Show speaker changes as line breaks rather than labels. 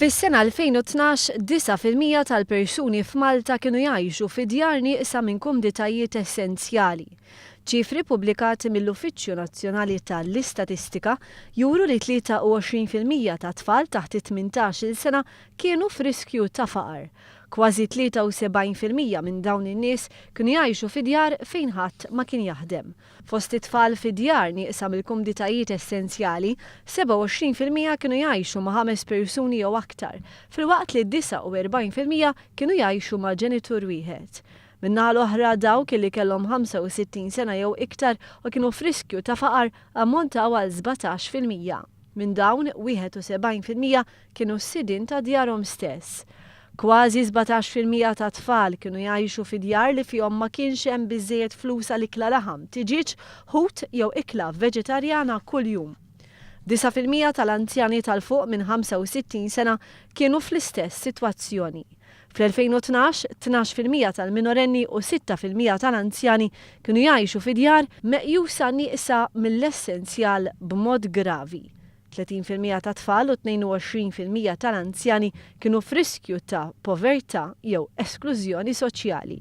Fis-sena 2012, 9% tal-persuni f'Malta kienu jgħixu fi djar nieqsa minn kumditajiet essenzjali. Ċifri pubblikati mill-Uffiċċju Nazzjonali tal-Istatistika juru li 23% ta' tfal taħt it-18-il sena kienu f'riskju ta' faqar. Kważi 73% minn dawn in-nies kienu jgħixu fi djar fejn ħadd ma kien jaħdem. Fost it-tfal fi djar nieqsa mill-kumditajiet essenzjali, 27% kienu jgħixu ma' ħames persuni jew aktar, filwaqt li 49% kienu jgħixu ma' ġenitur wieħed. Min-naħa l-oħra, dawk li kellhom 65 sena jew iktar u kienu f'riskju ta' faqar ammontaw għal 17%. Minn dawn, 71% kienu s-sidien ta' djarhom stess. Kważi 17% ta' tfal kienu jgħixu fi djar li fihom ma kienx hemm biżżejjed flus għal ikla laħam, tiġieġ, ħut jew ikla veġetarjana kuljum. 9% tal-anzjani ta' 'l fuq minn 65 sena kienu fl-istess sitwazzjoni. Fl-2012, 12% tal-minorenni u 6% tal-anzjani kienu jgħixu fi djar meqjusa nieqsa mill-essenzjal b'mod gravi. 30% ta' tfal u 22% tal-anzjani kienu f'riskju ta' povertà jew esklużjoni soċjali.